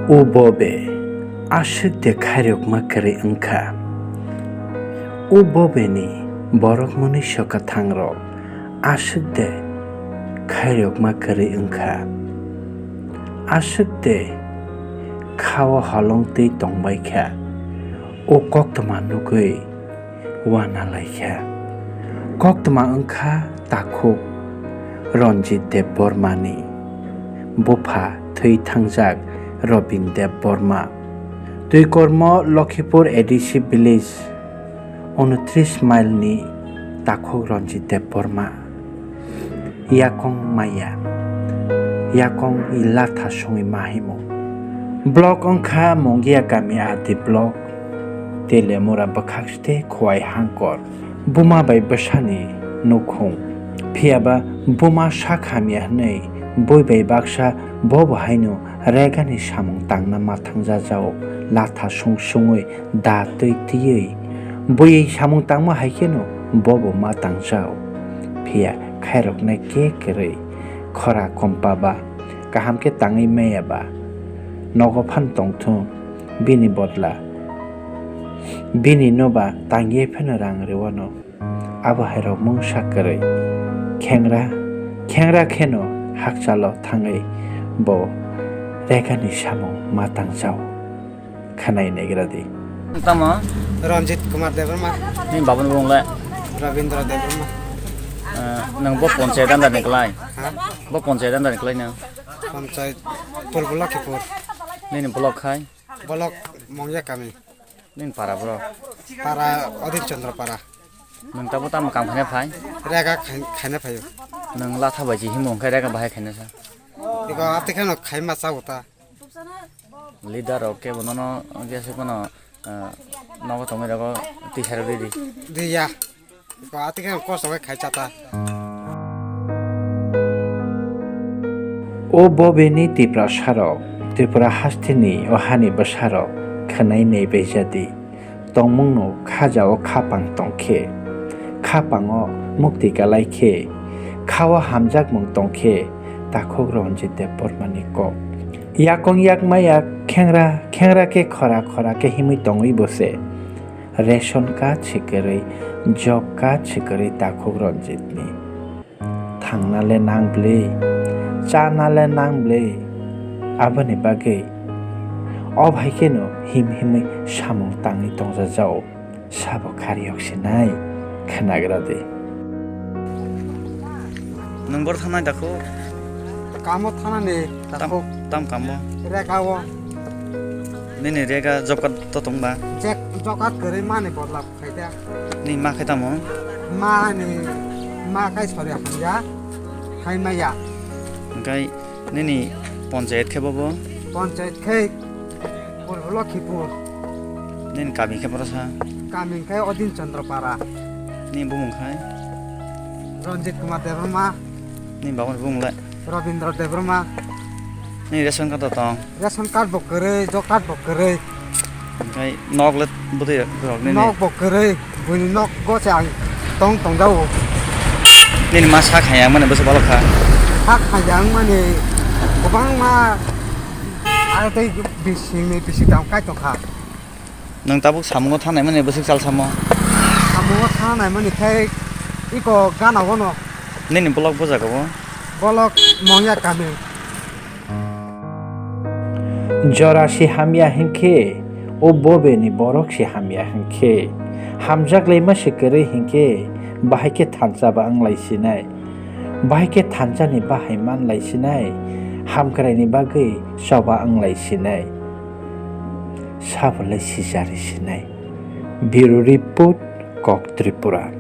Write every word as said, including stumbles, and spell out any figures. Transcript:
O Bobe, aswk de khairokma kwrwi wngkha? O Bobeni borok mwnwi swkakthang rok aswk de khairokma kwrwi wngkha? Aswk de khao holong twi tongbaikha? O koktwma nugwi uanalaikha. Koktwma wngkha takhuk Ranjit Debbarmani, bupha thwi thangjak Robin Debbarma. Twikormo Lokhipur A D C village, unotris mile ni takhuk Ranjit Debbarma. Yakong maya, yakong ila thasungwi mahimo. Block wngkha Mongia kami R D block, Telemura bwkhak ste Khowai Hangkor. Buma bai bwsani nukhung. Phiyaba buma sak hamya hwnwi bui bai baksa bo bo haino regani samung tangna ma thangjajao, latha sung sungwi da twi twiwi. Bui samung tangma hai kheno bo bo ma tangjao. Phiya khairoknai khe kwrwi, khora kompa ba, kaham khe tangwi maya ba, nogo phan tongthung, bini bodla bini no ba tangye phano rang rwano. Abo hai rok mungsa kwrwi khengra khengra kheno hakchalo thangwi bo regani samung ma tangjao. Khwnai naigra di. Tamo? Ranjit Kumar Debbarma. Nini babani bung le? Rabindra Debbarma. Eh, nang bo ponchayat andar ni kwlai? Ha? Bo ponchayat andar ni kwlai nang? Ponchayat Purbo Lokhipur. Nini block khai? Block Mongya kami. Nini para bro? Para Odin Chandra para. Nang tabo tamo kam khaina phai? Rega khai-, khaina phaio. Nang latha bai ji himo khai rega bahai khaina sa? Iko ati kheno khaima cha uta. Leader rok kebo nono jese kono, ah, nogo tongwi rogo tisaro ridi. Diya. Ko ati khe kosto khe khai chata. O Bobeni Tiprasa rok, Tripura hasteni o hani bwsa rok khwnai naibai jadi. Tongmungno khajao khapang tongkhe, khapango mukti kalai khe, khao hamjakmung tongkhe, takhuk Ranjit Debbarmani kok. Yakong yakmaya khengra khengra khe khora khora khe himwi tongwi bose. Ration card se kwrwi, job card se kwrwi takhuk Ranjitni. Thangna le nang bwlwi, chana le nang bwlwi. Aboni bagwi o bai kheno him himwi samung tangwi tongjajao. Sabo khariyok sinai khwnagra di. Nwng bor thangnai dakho? Kamo thanani dakho. Tam kamo? Rega o. Nini rega job card to tongba? Jek job card kwrwi mani bodla. Khaida. Ni ma khai tamo? Ma ni ma khai sori hamya. Khai maya. Engkai nini ponchayat khe bobo? Ponchayat khai Purbo Lokhipur. Nini kami khe boro sa? Kami khai Odin Chandra Para. Ni bumung khai? Ranjit Kumar Debbarma. Ni babani bumung le? Rabindra Debbarma. Ni ration card to tong? Ration card bo kwrwi, job card bo kwrwi. Omohai nok le bwtwi rok nini? Nok bo kwrwi, buini nok go se ang tong tong jao. Nini ma sak haya mani bwswk balo kha? Sak haya wng mani kwbangma, aro tei bising ni bising tang kai tong kha. Nwng tabuk samungo thangnai mani bwswk chal samo? Samungo thangnai mani khai iko gana gono. Nini block bo jaga o? Block Mongya kami. Jora se hamya hinkhe, o Bobeni borok se hamya hinkhe, hamjak laima se kwrwi hinkhe, bahai khe thansa ba wng lai sinai. Bahai khe thansani bahai man lai sinai, hamkraini bagwi choba wng lai sinai. Sabo le sijari sinai. Bureau Report, Kok Tripura.